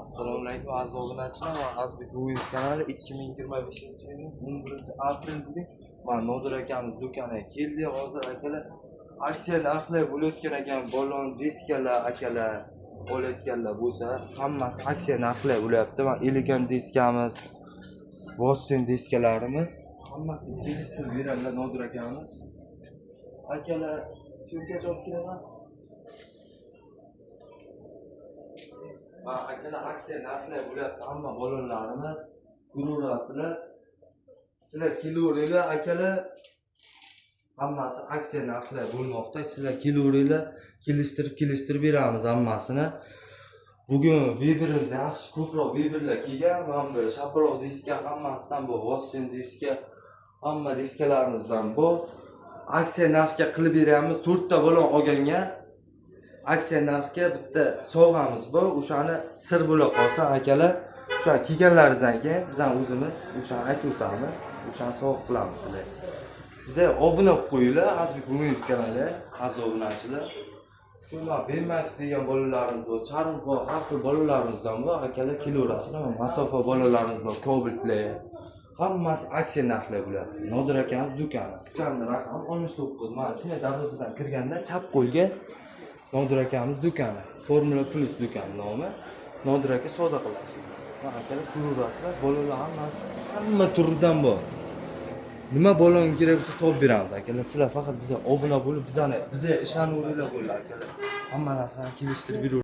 Assalomu alaykum, aziz obunachilar va Azbek Ruhiy kanali. 2025-yilning 11 aprel bugun mana Nodir akamiz do'koniga keldik. Hozir, akalar, aksiya narxlar bo'layotgan ekan. Balon, diskalar, akalar, olayotganlar bo'lsa, hammasi aksiya narxlar bo'lyapti. Mana Elegant diskamiz, Boston diskalarimiz, hammasi kelishtirib beradilar Nodir akamiz. Akalar, syomkachi olib kelaman. Va, akalar, aksiya narxlar bo'lyapti, hamma balonlarimiz ko'raverasizlar. Sizlar kelaveringlar, akalar, hammasi aksiya narxlar bo'lmoqda. Sizlar kelaveringlar, kelishtirib beramiz hammasini. Bugun Weberimiz yaxshi, ko'proq Weberlar kelgan. Mana bu shapiroq diska hammasidan bu, Vossen diska, hamma diskalarimizdan bor. Aksiya narxga qilib beryapmiz. To'rtta balon olganga aksiya narxga bitta sovg'amiz bor. O'shani sir bo'la qolsin, akalar. O'sha kelganlaringizdan keyin bizani o'zimiz o'shani aytib o'tamiz, o'shani sovg'a qilamiz sizlarga. Biza obuna bo'lib qo'yinglar Azbek Ruhiy kanali, aziz obunachilar. Shu Bemax degan bolalarimiz bor, charm bor, har xil bolalarimizdan bor, akalar, kelaverasizlar. Mana masofa bolalarimiz bor, Kobaltlar, hammasi aksiya narxlar bo'lyapti. Nodir akamiz do'koni, do'konni raqami 69. Mana shunday darvozadan kirganda chap qo'lga Nodir akamiz do'koni, Formula Plus do'koni nomi. Nodir aka savdo qiladi. Mana, akalar, ko'raverasizlar, bolalar hammasi, hamma turidan bor. Nima balon kerak bo'lsa, topib beramiz, akalar. Sizlar faqat bizga obuna bo'lib, bizani, bizga ishonaveringlar, bo'ldi, akalar. Hamma narsani kelishtirib beraveramiz.